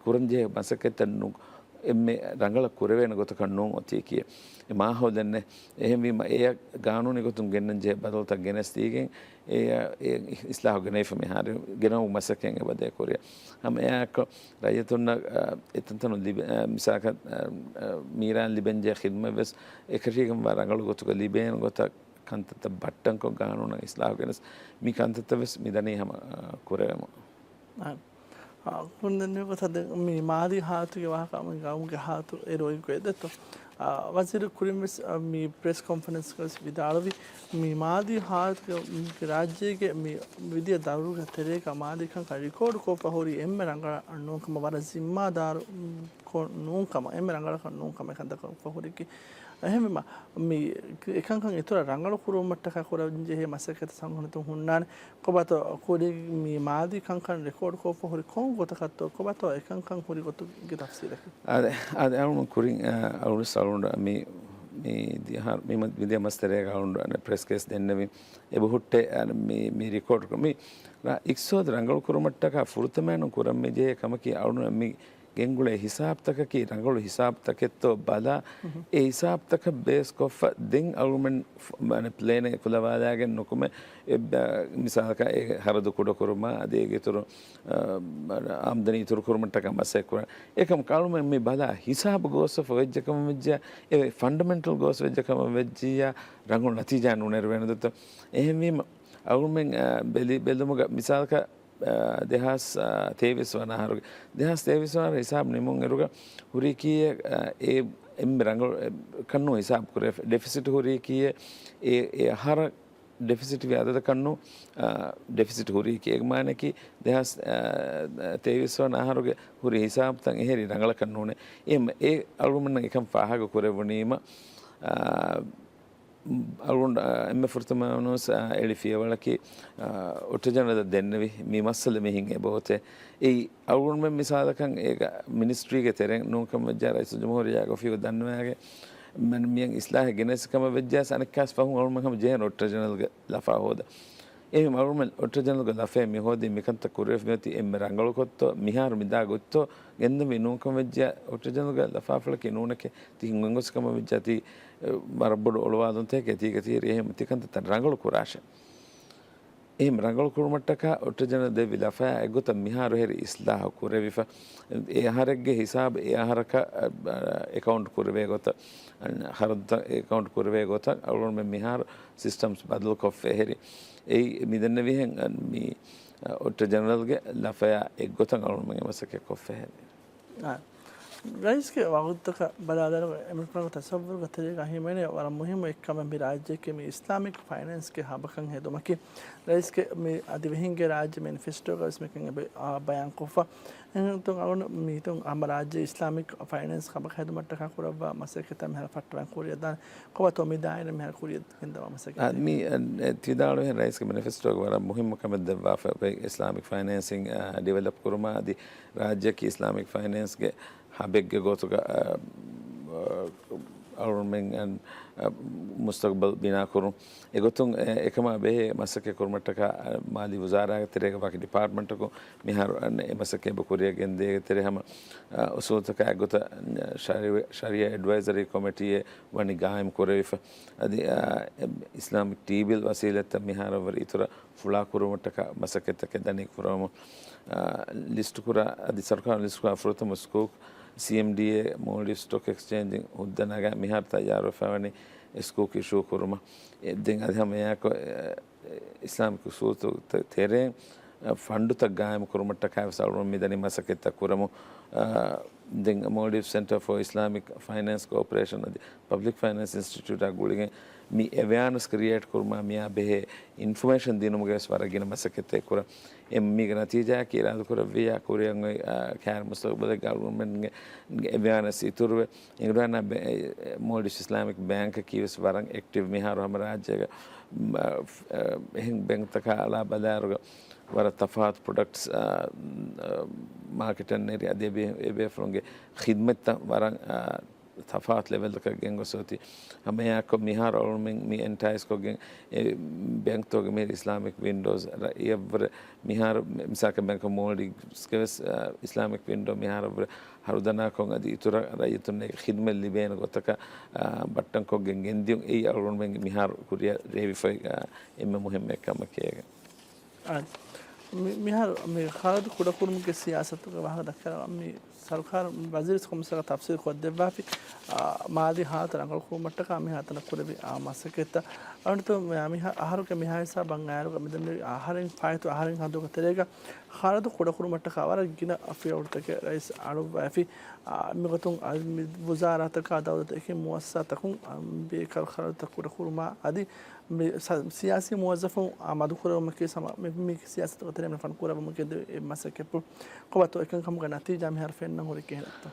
ކުރަންޖެހޭ މަސައްކަތްތައް ނު-، އެންމެ ރަނގަޅަށް ކުރެވޭނެ ގޮތަކަށް ނޫން އޮތީކީ. އެ މާހައުލެއް ނެތް. އެހެންވީމަ އެޔަށް ގާނޫނީ ގޮތުން ގެންނަން ޖެހޭ ބަދަލުތައް ގެނެސްދީގެން އެ، އެ އިސްލާހު ގެނެވިފަ މިހާރު ގެނައުމުގެ މަސައްކަތް އެބަދޭ ކުރިއަށް. ހަމަ އެއާއެކު ރައްޔިތުންނަށް، އާ، އެތަންތަނުން ލިބެ-، އާ، މިސާލަކަށް، އާ، އާ، މީރާން ލިބެންޖެހޭ ޚިދުމަތް ވެސް އެކަށީގެންވާ ރަނގަޅު ގޮތުގަ ލިބޭނެ ގޮތަށް ކަންތައްތައް ބައްޓަންކޮށް ގާނޫނަށް އިސްލާހު ގެނެސް މި ކަންތައްތައް ވެސް މިދަނީ ހަމަ، އާ، ކުރެވެމުން. އާ، ކުންދެން މި މާލީ ހާލަތުގެ ވާހަކަ ގައުމުގެ ހާލަތު އެރުވައި ގޮތް ދެއްތޯ؟ އާ، ވަޒީރު ކުރިން ވެސް، އާ، މި ޕްރެސް ކޮންފަރެންސްގަ ވެސް ވިދާޅުވި، މި މާލީ ހާލަތުގެ މި ރާއްޖޭގެ މި މިދިޔަ ދައުރުގެ ތެރޭގަ މާލީ ކަންކަން ރިކޯޑު ކޮށްފަ ހުރީ އެންމެ ރަނގަޅަށް ނޫން ކަމަށް ވަރަށް ޒިންމާދާރު ކޮށް ނޫން ކަމަށް، އެންމެ ރަނގަޅަކަށް ނޫން ކަމަށް ކަންތައް ކޮށްފަ ހުރިކީ. އެހެންވީމަ، މި އެކަންކަން އިތުރަށް ރަނގަޅު ކުރުމަށްޓަކާ ކުރަން ޖެހޭ މަސައްކަތް ސަންހުންނަތުން ހުންނާނެ. ކޮބާތޯ ކުރިން މި މާލީ ކަންކަން ރެކޯޑް ކޮށްފަ ހުރި ކޮން ގޮތަކަށްތޯ؟ ކޮބާތޯ އެކަންކަން ހުރި ގޮތުގެ ތަފްސީލަކީ؟ އާދެ، އާދެ، އަޅުގަނޑު ކުރިން، އާ، އަޅުގަނޑު ސަޅުން މި، މި ދިހަ-، މި މަ-، މި ދިޔަ މަސް ތެރޭގަ އަޅުގަނޑު ޕްރެސް ކޭސް ދެންނެވި. އެބަހުއްޓޭ، އާ، މި، މި ރިކޯޑް ކުރ-، މި ރާ-، އިޤްތިޞާދު ރަނގަޅު ކުރުމަށްޓަކާ ފުރަތަމައިން ކުރަން މި ޖެހޭ ކަމަކީ އަޅުގަނޑު މި ގެންގުޅޭ ހިސާބުތަކަކީ ރަނގަޅު ހިސާބުތަކެއްތޯ ބަލާ، އެ ހިސާބުތަކަށް ބޭސް ކޮށްފަ ދެން އަޅުގަނޑުމެން ފް-، މާނަ ޕްލޭނެއް ކުލަވާލާގެން ނުކުމެ، އެ ބ-، މިސާލަކަށް އެ ހަރަދު ކުޑަކުރުމާ، އަދި އޭގެ އިތުރު، އާ، އާމްދަނީ އިތުރު ކުރުމަށްޓަކާ މަސައްކަތް ކުރަން. އެކަމަކު އަޅުގަނޑުމެން މި ބަލާ ހިސާބު ގޯސްވެފަ ވެއްޖެ ކަމަށް ވެއްޖިއްޔާ، އެ ފަންޑަމެންޓަލް ގޯސް ވެއްޖެ ކަމަށް ވެއްޖިއްޔާ، ރަނގަޅު ނަތީޖާ ނުނެރުވޭނެ ދޯ. އެހެންވީމަ، އަޅުގަނޑުމެން، އާ، ބެލި-، ބެލުމުގަ މިސާލަކަށް، އާ، ދެހާސް، އާ، ތޭވީސް ވަނަ އަހަރުގެ، ދެހާސް ތޭވީސް ވަނަ އަހަރު ހިސާބު ނިމުން އިރުގަ ހުރީ ކީއެއް، އާ، އެ އެންމެ ރަނގަޅު، އެ، ކަންނޫން ހިސާބު ކުރެ، ޑެފިސިޓް ހުރީ ކީއެއް، އެ، އެ އަހަރަށް ޑެފިސިޓް ވި އަދަދަކަށް ނޫން، އާ، ޑެފިސިޓް ހުރީ ކީއެއް މާނައަކީ ދެހާސް، އާ، ތޭވީސް ވަނަ އަހަރުގެ ހުރި ހިސާބުތައް އެހެރީ ރަނގަޅަކަށް ނޫނޭ. އެ، އެ އަޅުގަނޑުމެންނަށް އެކަން ފާހަގަ ކުރެވުނީމަ، އާ، އަޅުގަނޑު، އާ، އެންމެ ފުރަތަމަ ވެސް، އާ، އެޅި ފިޔަވަޅަކީ، އާ، އޮޓަރ ޖެނެރަލަށް ދެންނެވި މި މައްސަލަ މިހިން އެބައޮތޭ. އެއީ އަޅުގަނޑުމެން މިސާލަކަށް އޭގަ މިނިސްޓްރީގެ ތެރެއިން ނޫންކަމަށް ވެއްޖާ ރައީސުލްޖުމްހޫރިއްޔާގެ އޮފީހު ދަންނަވައިގެން މި-، މިއަށް އިސްލާހެއް ގެނެސް ކަމަށް ވެއްޖާސް އަނެއްކާސް ފަހުން އަޅުގަނޑުމެން ހަމަ ޖެހޭނެ އޮޓަރ ޖެނެރަލްގެ ލަފާ ހޯދަން. އެހެން އަޅުގަނޑުމެން އޮޓަރ ޖެނެރަލްގެ ލަފައެއް މި ހޯދީ މިކަންތައް ކުރެވިފަ މިއޮތީ އެންމެ ރަނގަޅު ގޮތްތޯ، މިހާރު މި ދާ ގޮތްތޯ ގެންދަންވީ ނޫންކަމަށް ވެއްޖާ އޮޓަރ ޖެނެރަލްގެ ލަފާފުޅަކީ ނޫނެކޭ. ތިހިން އެނގޮސް ކަމަށް ވެއްޖާ ތީ، އެ، ވަރަށް ބޮޑު އޮޅުވާލުންތަކެކޭ ތީގަ ތިހިރީ އެހެން ތިކަންތައްތައް ރަނގަޅު ކުރާށޭ. އެހެން ރަނގަޅު ކުރުމަށްޓަކާ އޮޑިޓަރ ޖެނެރަލް ދެއްވި ލަފަޔާ އެއްގޮތަށް މިހާރު ހެރި އިސްލާހު ކުރެވިފަ. އެ އަހަރެއްގެ ހިސާބު އެ އަހަރަކަށް، އަ، އެކައުންޓް ކުރެވޭ ގޮތަށް، އަ، ޚަރަދުތައް އެކައުންޓް ކުރެވޭ ގޮތަށް އަޅުގަނޑުމެން މިހާރު ސިސްޓަމްސް ބަދަލުކޮށްފަ ހެރި. އެއީ މި ދެންނެވިހެން، އަ، މި، އަ، އޮޑިޓަރ ޖެނެރަލްގެ ލަފަޔާ އެއްގޮތަށް އަޅުގަނޑުމެން އެ މަސައްކަތް ކޮށްފަ ހެރި. އާ. ރައީސްގެ ވަގުތުތަކަށް ބަލާލަން އެމެރިކާގެ ތަސައްވުރުގެ ތެރޭގަ ހިމެނޭ ވަރަށް މުހިއްމު އެއްކަމެއް މި ރާއްޖެއަކީ މި އިސްލާމިކް ފައިނޭންސްގެ ހަބަކަށް ހެދުމަކީ. ރައީސްގެ މި އަދިވެހިންގެ ރާއްޖެ މެނިފެސްޓޯގަ ވެސް މިކަން އެބަ-، އާ، ބަޔާންކޮށްފަ. އެހެންތޯ އަޅުގަނޑު މީތުން ހަމަ ރާއްޖެ އިސްލާމިކް ފައިނޭންސް ހަބަކަށް ހެދުމަށްޓަކާ ކުރައްވާ މަސައްކަތްތައް މިހާރު ފައްޓަވަން ކުރިއަށްދާނެ. ކޮބާތޯ މި ދާއިރަށް މިހާރު ކުރިއަށް ގެންދަވާ މަސައްކަތް؟ އާ، މި، އަ، ތިދާޅުވިހެން ރައީސްގެ މެނިފެސްޓޯގަ ވަރަށް މުހިއްމު ކަމެއް ދެއްވާފަ އިސްލާމިކް ފައިނޭންސިން، އާ، ޑިވެލޮޕް ކުރުމާ އަދި ރާއްޖެއަކީ އިސްލާމިކް ފައިނޭންސްގެ ހަބެއްގެ ގޮތުގަ، އަ، އަ، އަޅުގަނޑުމެން، އަ، މުސްތަގްބަލް ބިނާކުރުން. އެގޮތުން އެ، އެކަމާ ބެހޭ މަސައްކަތް ކުރުމަށްޓަކާ، އަ، މާލީ ވުޒާރާގެ ތެރޭގަ ވަކި ޑިޕާޓްމަންޓަކުން މިހާރު އަންނަ އެ މަސައްކަތް އެބަ ކުރިއަށް ގެންދޭގެ ތެރޭ ހަމަ، އަ، އުސޫލުތަކާ އެއްގޮތަށް ޝަރި-، ޝަރިއާ އެޑްވައިޒަރީ ކޮމިޓީއެއް ވަނީ ގާއިމް ކުރެވިފަ. އަދި، އާ، އިސްލާމިކް ޓީ ބިލް ވަސީލަތްތައް މިހާރަށްވުރެ އިތުރަށް ފުޅާކުރުމަށްޓަކާ މަސައްކަތްތަކެއް ދަނީ ކުރަމުން، އާ، ލިސްޓުކުރާ، އަދި ސަރުކާރުން ލިސްޓުކުރާ ފުރަތަމަ ސްކޫކް، ސީއެމްޑީއޭ، މޯލްޑިވްސް ސްޓޮކް އެކްސްޗޭންޖިން ހުއްދަ ނަގާ މިހާރު ތައްޔާރުވެފަ ވަނީ ސްކޫކް އިޝޫ ކުރުމަށް. އެ، ދެން އަދި ހަމަ އެއާކޮށް، އެ، އިސްލާމިކް އުސޫލުތައް ތެރެއިން، އަ، ފަންޑުތައް ގާއިމު ކުރުމަށްޓަކާ ވެސް އަޅުގަނޑު މިދަނީ މަސައްކަތްތައް ކުރަމުން. އަ، ދެން މޯލްޑިވްސް ސެންޓަރ ފޯ އިސްލާމިކް ފައިނޭންސް ކޯޕަރޭޝަން އަދި ޕަބްލިކް ފައިނޭންސް އިންސްޓިޓިއުޓާ ގުޅިގެން މި އެވެއާނަސް ކްރިއޭޓް ކުރުމާ މިއާ ބެހޭ އިންފޮމޭޝަން ދިނުމުގަ ވެސް ވަރަށް ގިނަ މަސައްކަތްތައް ކުރަން. އެ މީގެ ނަތީޖާއަކީ އިރާދަކުރެއްވިއްޔާ ކުރިއަށް އޮތް، އާ، ކައިރި މުސްތަގުބަލެއްގަ އަޅުގަނޑުމެންގެ އެވެއާނަސް އިތުރުވެ، އެނގިވަޑައިގަންނަ ބެ-، އެ، މޯލްޑިވްސް އިސްލާމިކް ބޭންކަކީ ވެސް ވަރަށް އެކްޓިވް މިހާރު ހަމަ ރާއްޖޭގަ، މަ-، އެ، އެހެން ބޭންކްތަކާ އަޅާ ބަލާއިރުގަ ވަރަށް ތަފާތު ޕްރޮޑަކްޓްސް، އާ، މާކެޓަށް ނެރި އަދި އެބޭ-، އެބޭފުޅުންގެ ޚިދްމަތްތައް ވަރަށް، އާ، ތަފާތު ލެވެލްތަކަށް ގެންގޮސް އޮތީ. ހަމައެއާއެކު މިހާރު އަޅުގަނޑުމެން މި އެންޓައިސް ކޮށްގެން އެ ބޭންކްތަކުގެ މިހިރި އިސްލާމިކް ވިންޑޯސް ރައްޔަށްވުރެ މިހާރު މި-، މިސާލަކަށް ބޭންކް އޮފް މޯލްޑިވްސްގެ ވެސް، އާ، އިސްލާމިކް ވިންޑޯ މިހާރަށްވުރެ ހަރުދަނާކޮށް އަދި އިތުރަށް ރައްޔިތުންނަށް ޚިދްމަތް ލިބޭނެ ގޮތަކަށް، އާ، ބައްޓަންކޮށްގެން ގެންދިޔުން އެއީ އަޅުގަނޑުމެންގެ މިހާރު ކުރިއަށް ރޭވިފައި، އާ، އެންމެ މުހިއްމު އެއްކަމަކީ އޭގެ. އާ، މި-، މިހާރު މި ޚަރަދު ކުޑަކުރުމުގެ ސިޔާސަތުގެ ވާހަކަ ދައްކާލަން މި ސަރުކާރު ވަޒީރު ކޮންމެސް ތަފްސީލް ކޮށްދެއްވާފި، އާ، މާލީ ހާލަތު ރަނގަޅު ކުރުމަށްޓަކާ މިހާތަނަށް ކުރެވި، އާ، މަސައްކަތްތައް. އަޅުގަނޑު މި-، މިހާ އަހަރުގެ މިހާ ހިސާބަށް އައިރުގަ މިދެންނެވި އަހަރެން ފާއިތު އަހަރެން ހަދުގެ ތެރޭގަ ޚަރަދު ކުޑަކުރުމަށްޓަކާ ވަރަށް ގިނަ ފިޔަވަޅުތަކެއް ރައީސް އަޅުއްވައިފި. އާ، މިގޮތުން އަދި މި ވުޒާރާތަކާ ދައުލަތު އެކި މުއައްސަސާތަކުން، އާ، ބޭކަލް ޚަރަދުތައް ކުޑަކުރުމާ އަދި މި ސަ-، ސިޔާސީ މުވައްޒަފުން، އާ، މަދުކުރެވުމަކީ ސަމަ-، މި، މި ސިޔާސަތުގެ ތެރެއިން ފަން ކުރައްވަމުން ގެންދެވި އެއް މަސައްކަތްޕުޅު. ކޮބާތޯ އެކަންކަމުގެ ނަތީޖާ މިހާރު ފެންނަން ހުރީ ކިހިނެއްތޯ؟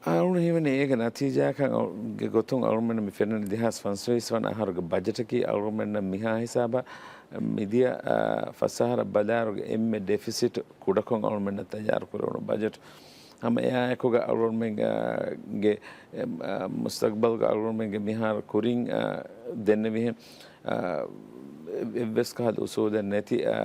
އަޅުގަނޑު ހީވަނީ އޭގެ ނަތީޖާއަކަށް ގެ ގޮތުން އަޅުގަނޑުމެންނަށް މި ފެންނަނީ ދެހާސް ފަންސަވީސް ވަނަ އަހަރުގެ ބަޖެޓަކީ އަޅުގަނޑުމެންނަށް މިހާ ހިސާބަށް މިދިޔަ، އާ، ފަސް އަހަރަށް ބަލާއިރުގެ އެންމެ ޑެފިސިޓް ކުޑަކޮށް އަޅުގަނޑުމެންނަށް ތައްޔާރު ކުރެވުނު ބަޖެޓް. ހަމަ އެއާއެކުގަ އަޅުގަނޑުމެން، އާ، ގެ، އެ، އާ، މުސްތަގްބަލްގަ އަޅުގަނޑުމެންގެ މިހާރު ކުރިން، އާ، ދެންނެވިހެން، އާ، އެ-، އެއްވެސް ކަހަލަ އުސޫލެއް ނެތި، އާ،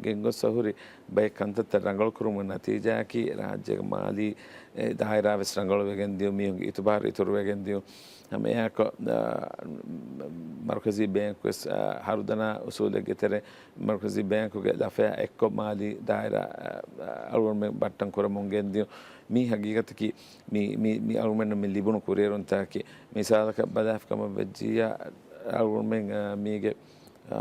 ގެންގޮސް ހުރި ބައެއް ކަންތައްތައް ރަނގަޅުކުރުމުގެ ނަތީޖާއަކީ ރާއްޖޭގެ މާލީ، އެ، ދާއިރާވެސް ރަނގަޅުވެގެން ދިޔުން، މީހުންގެ އިތުބާރު އިތުރުވެގެން ދިޔުން. ހަމައެއާއެކު، އާ، މަރުކަޒީ ބޭންކް ވެސް، އާ، ހަރުދަނާ އުސޫލެއްގެ ތެރެ މަރުކަޒީ ބޭންކުގެ ލަފަޔާ އެއްކޮށް މާލީ ދާއިރާ، އާ، އަޅުގަނޑުމެން ބައްޓަން ކުރަމުން ގެންދިޔުން. މީ ހަގީގަތަކީ މި، މި، މި އަޅުގަނޑުމެންނަށް މި ލިބުނު ކުރިއެރުންތަކަކީ. މިސާލަކަށް ބަލާފި ކަމަށް ވެއްޖިއްޔާ، އަޅުގަނޑުމެން، އާ، މީގެ، އާ،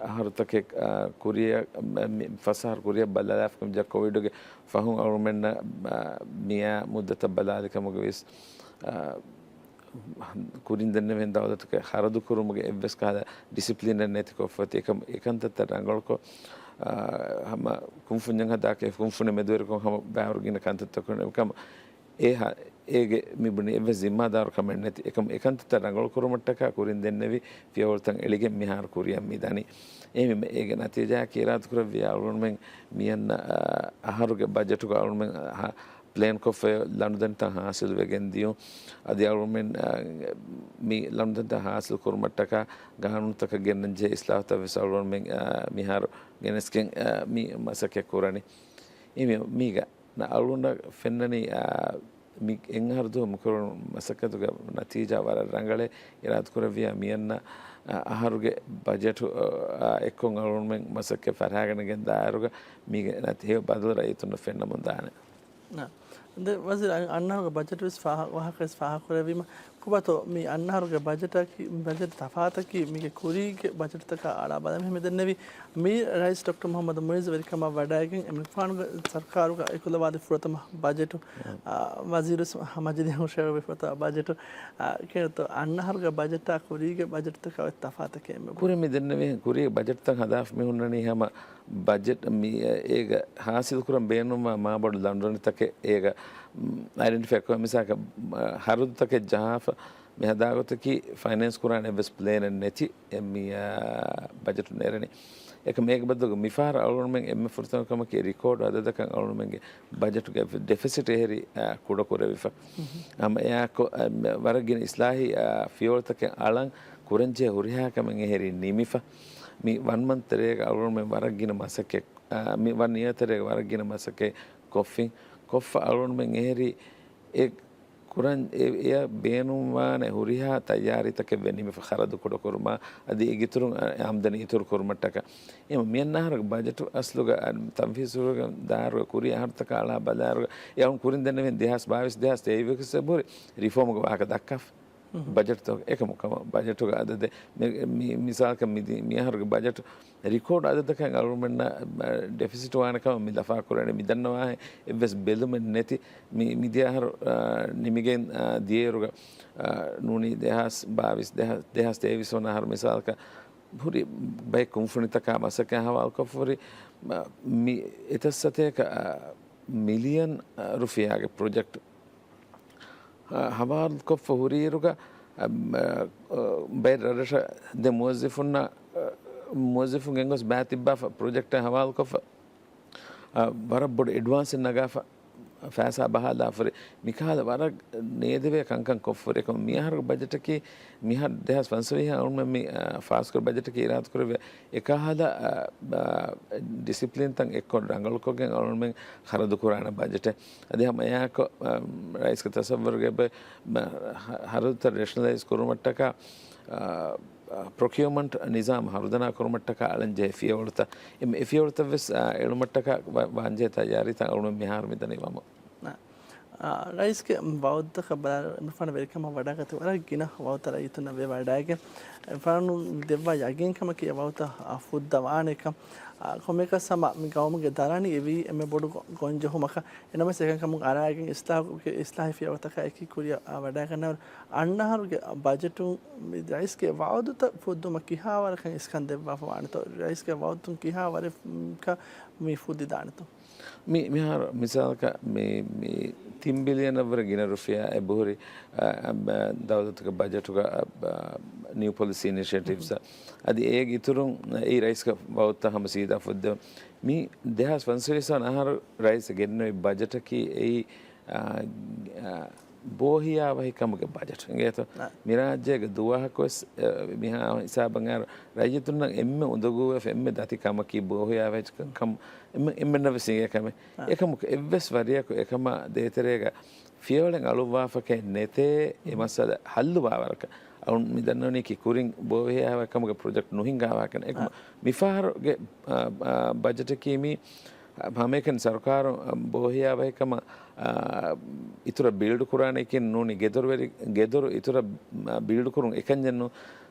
އަހަރުތަކެއް، އާ، ކުރިއަށް، މި، ފަސް އަހަރު ކުރިއަށް ބަލާލާފަ ކަމަށް ކޮވިޑުގެ ފަހުން އަޅުގަނޑުމެންނަށް، އާ، މިއާ މުއްދަތަށް ބަލާލި ކަމުގަ ވެސް، އާ، ކުރިން ދެންނެވިހެން ދައުލަތުގެ ޚަރަދު ކުރުމުގެ އެއްވެސް ކަހަލަ ޑިސިޕްލިނެއް ނެތި ކޮށްފަތި އެކަން، އެކަންތައްތައް ރަނގަޅުކޮށް، އާ، ހަމަ ކުންފުންޏަށް ހަދާކަށް ކުންފުނި މެދުވެރިކޮށް ހަމަ ބައިވަރު ގިނަ ކަންތައްތަކުން އެކަމަށް އެ ހަ-، އޭގެ މި ބުނި އެއްވެސް ޒިންމާދާރު ކަމެއް ނެތި. އެކަމަ އެކަންތައްތައް ރަނގަޅު ކުރުމަށްޓަކާ ކުރިން ދެންނެވި ފިޔަވަޅުތައް އެޅިގެން މިހާރު ކުރިއަށް މި ދަނީ. އެހެންވީމަ އޭގެ ނަތީޖާއަކީ އިރާދަކުރެއްވިއްޔާ އަޅުގަނޑުމެން މިއަންނަ، އަ، އަހަރުގެ ބަޖެޓުގަ އަޅުގަނޑުމެން، އަ، ހަ-، ޕްލޭންކޮށްފައި ލަނޑުދަނޑިތައް ހާސިލުވެގެން ދިޔުން. އަދި އަޅުގަނޑުމެން، އަ، މި ލަނޑުދަނޑިތައް ހާސިލު ކުރުމަށްޓަކާ ގާނޫނުތަކަށް ގެންނަންޖެހޭ އިސްލާހުތައް ވެސް އަޅުގަނޑުމެން، އަ، މިހާރު ގެނެސްގެން، އަ، މި މަސައްކަތް ކުރަނީ. އެހެންވީމަ މީގަ ނަ އަޅުގަނޑަށް ފެންނަނީ، އާ، މި އެއް އަހަރު ދުވަހު މިކުރުނު މަސައްކަތުގެ ނަތީޖާ ވަރަށް ރަނގަޅޭ. އިރާދަކުރެއްވިޔާ މިއަންނަ އަ، އަހަރުގެ ބަޖެޓު، އަ، އެއްކޮށް އަޅުގަނޑުމެން މަސައްކަތް ފަރިހާގަނެގެން ދާއިރުގަ މީގެ ނަތީ ބަދަލު ރައްޔިތުންނަށް ފެންނަމުން ދާނެ. އާ. ދެ ވަޒީރު، އަ، އަންނަ އަހަރުގެ ބަޖެޓު ވެސް ފާހަ-، ވާހަކަ ވެސް ފާހަގަކުރެއްވީމަ، ކޮބާތޯ މި އަންނަ އަހަރުގެ ބަޖެޓަކީ، ބަޖެޓް ތަފާތަކީ މީގެ ކުރީގެ ބަޖެޓްތަކާ އަޅާ ބަލަން މި ދެންނެވީ. މި ރައީސް ޑޮކްޓަރ މުހައްމަދު މުއިއްޒު ވެރިކަމަށް ވަޑައިގެން އެމިފާނުގެ ސަރުކާރުގަ އެކުލަވާދި ފުރަތަމަ ބަޖެޓު، އާ، ވަޒީރު ސް-، މަޖިލީހުން ޝެއަރުވި ފުރަތަމަ ބަޖެޓު، އާ، ކިޔަންތޯ އަންނަ އަހަރުގެ ބަޖެޓާ ކުރީގެ ބަޖެޓްތަކާ އޮތް ތަފާތަކީ އެންމެ ބޮޑު. ކުރިން މި ދެންނެވިހެން ކުރީގެ ބަޖެޓްތައް ހަދާފަ މި ހުންނަނީ ހަމަ ބަޖެޓް މި އޭގަ ހާސިލް ކުރަން ބޭނުންވާ މާބޮޑު ލަނޑުނިތަކެއް އޭގަ، އައިޑެންޓިފައި ކޮށް މިސާލަކަށް، އަ، ހަރަދުތަކެއް ޖަހާފަ މި ހަދާ ގޮތަކީ ފައިނޭންސް ކުރާނެ އެއްވެސް ޕްލޭނެއް ނެތި އެ މި، އާ، ބަޖެޓު ނެރެނީ. އެކަމް އޭގެ ބަދަލުގަ މިފަހަރު އަޅުގަނޑުމެން އެންމެ ފުރަތަމަ ކަމަކީ ރިކޯޑް އަދަދަކަށް އަޅުގަނޑުމެންގެ ބަޖެޓުގެ ޑެފިސިޓް އެހެރީ، އާ، ކުޑަކުރެވިފަ. ހަމަ އެއާކޮށް، އާ، ވަރަށް ގިނަ އިސްލާހީ، އާ، ފިޔަވަޅުތަކެއް އަޅަން ކުރަންޖެހޭ ހުރިހާ ކަމެއް އެހެރީ ނިމިފަ. މި ވަން މަންތް ތެރޭގަ އަޅުގަނޑުމެން ވަރަށް ގިނަ މަސައްކަތް، އާ، މި ވަން އިޔަރ ތެރޭގަ ވަރަށް ގިނަ މަސައްކަތް ކޮށްފިން. ކޮށްފަ އަޅުގަނޑުމެން އެހެރީ އެ ކުރަން އެ، އެޔަށް ބޭނުންވާނެ ހުރިހާ ތައްޔާރީތަކެއް ވެ ނިމިފަ ޚަރަދު ކުޑަކުރުމާ، އަދި އޭގެއިތުރުން އާ، އާމްދަނީ އިތުރު ކުރުމަށްޓަކާ. އެހެން މިއަންނަ އަހަރުގެ ބަޖެޓު އަސްލުގަ، އަ، ތަންފީޒު ކުރުމުގެ ދާއިރުގަ ކުރީ އަހަރުތަކާ އަޅާ ބަލާއިރުގަ، އެ އަޅުން ކުރިން ދެންނެވިން ދެހާސް ބާވީސް ދެހާސް ތޭވީސް އެބަހުރި ރިފޯމުގެ ވާހަކަ ދައްކާފަ. ބަޖެޓްތައް އެކަމު ކަމަށް ބަޖެޓުގެ އަދަދެއް މި، މި، މިސާލަކަށް މި ދި-، މި އަހަރުގެ ބަޖެޓު ރިކޯޑް އަދަދަކަށް އަޅުގަނޑުމެންނަށް، އަ، ޑެފިސިޓް ވާނެ ކަމަށް މި ލަފާ ކުރަނީ. މި ދަންނަވާހެން އެއްވެސް ބެލުމެއް ނެތި މި، މިދިޔަ އަހަރު، އަ، ނިމިގެން، އަ، ދިޔައިރުގަ، އަ، ނޫނީ ދެހާސް ބާވީސް، ދެހާ-، ދެހާސް ތޭވީސް ވަނަ އަހަރު މިސާލަކަށް ހުރި ބައެއް ކުންފުނިތަކާ މަސައްކަތް ހަވާލުކޮށްފަ ހުރި، މަ-، މި އެތައް ސަތޭކަ، އަ، މިލިއަން، އަ، ރުފިޔާގެ ޕްރޮޖެކްޓް އަ، ހަވާލުކޮށްފަ ހުރިއިރުގަ، އަ، މަ-، އަ، ބައެއް ރަށްރަށަށް ދެ މުވައްޒަފުންނަށް، އަ، މުވައްޒަފުން ގެންގޮސް ބައި ތިއްބާފަ ޕްރޮޖެކްޓަށް ހަވާލުކޮށްފަ، އަ، ވަރަށް ބޮޑު އެޑްވާންސެއް ނަގާފަ، ފައިސާ ބަހާލާފަ ހުރި. މިކަހަލަ ވަރަށް ނޭދެވޭ ކަންކަން ކޮށްފަ ހުރި. އެކަމު މިއަހަރުގެ ބަޖެޓަކީ މިހާރު ދެހާސް ފަންސަވީހަށް އަޅުގަނޑުމެން މި، އަ، ފާސްކުރި ބަޖެޓަކީ އިރާދަކުރެއްވި އެކަހަލަ، އަ، އަ، ޑިސިޕްލިންތައް އެއްކޮށް ރަނގަޅުކޮށްގެން އަޅުގަނޑުމެން ޚަރަދުކުރާނެ ބަޖެޓެއް. އަދި ހަމަ އެއާކޮށް، އަ، ރައީސްގެ ތަސައްވަރުގެ ބެ-، މަ-، ހަ-، ހަރަދުތައް ރޭޝަނަލައިޒް ކުރުމަށްޓަކާ، އަ، އަ، ޕްރޮކިއުމަންޓް ނިޒާމް ހަރުދަނާ ކުރުމަށްޓަކާ އަޅަން ޖެހޭ ފިޔަވަޅުތައް، އެ މި-، އެ ފިޔަވަޅުތައް ވެސް، އަ، އެޅުމަށްޓަކާ ވާ-، ވާންޖެހޭ ތައްޔާރީތައް އަޅުގަނޑު މިހާރު މިދަނީ ވަމުން. އާ، ރައީސްގެ ވައުދުތަކަށް ބަލާއިރު، އެމިފާނު ވެރިކަމަށް ވަޑައިގަތީ ވަރަށް ގިނަ ވައުދުތައް ރައްޔިތުންނަށް ވެވަޑައިގެން، އެމިފާނު ދެއްވާ ޔަގީންކަމަކީ އެ ވައުދުތައް، އާ، ފުއްދަވާނެކަން. އާ، ކޮންމެއަކަސް ހަމަ މި ގައުމުގެ ދަރަނި އެވީ އެންމެ ބޮޑު ގޮ-، ގޮންޖެހުމަކަށް. އެނަމަވެސް އެކަންކަމުން އަރާގެން އިސްލާހުގެ އިސްލާހީ ފިޔަވަޅުތަކާ އެކީ ކުރިއަށް، އާ، ވަޑައިގަންނަވާނެ. އަންނަ އަހަރުގެ ބަޖެޓުން މި ރައީސްގެ ވައުދުތައް ފުއްދުމަށް ކިހާވަރަކަށް އިސްކަން ދެއްވާފަ ވާނެތޯ؟ ރައީސްގެ ވައުދުން ކިހާވަރެއްކަ މި ފުއްދިދާނެތޯ؟ މި-، މިހާރު މިސާލަކަށް މި، މި ތިން ބިލިއަނަށްވުރެ ގިނަ ރުފިޔާ އެބަހުރި، އަ، އަ، ދައުލަތުގެ ބަޖެޓުގަ، އަ، އަ، ނިއު ޕޮލިސީ އިނިޝިއޭޓިވްސް. އަދި އޭގެ އިތުރުން އެއީ ރައީސްގެ ވައުދުތައް ހަމަ ސީދާ ފުއްދެވުން. މި ދެހާސް ފަންސަވީސް ވަނަ އަހަރު ރައީސް ގެންނެވި ބަޖެޓަކީ އެއީ، އަ، އަ، ބޯހިޔާވަހިކަމުގެ ބަޖެޓް އިނގޭތޯ؟ އަ. މިރާއްޖޭގެ ދުވަހަކުވެސް، އަ، މިހާ ހިސާބަށް އައިރު ރައްޔިތުންނަށް އެންމެ އުނދަގޫވެފަ އެންމެ ދަތި ކަމަކީ ބޯހިޔާވަހިކަން ކަމަށް އެންމެ-، އެންމެންނަށްވެސް އިނގޭ ކަމެއް. އަ. އެކަމަކު އެއްވެސް ވަރިޔަކު އެކަމާ ދޭތެރޭގަ ފިޔަވަޅެއް އަޅުއްވާފަކައެއް ނެތޭ އެ މައްސަލަ ހައްލުވާވަރަކަށް. އަޅުން މި ދަންނަވަނީކީ ކުރިން ބޯހިޔާވަހިކަމުގެ ޕްރޮޖެކްޓް ނުހިންގާވާކަން. އެކަމަ އަ. މިފަހަރުގެ، އަ، އަ، ބަޖެޓަކީ މި ހަމައެކަނި ސަރުކާރު، އަ، ބޯހިޔާވަހިކަމަށް، އަ، އިތުރަށް ބިލްޑް ކުރާނެކިން ނޫނީ ގެދޮރުވެރި-، ގެދޮރު އިތުރަށް، އަ، ބިލްޑް ކުރުން އެކަންޏެއްނު.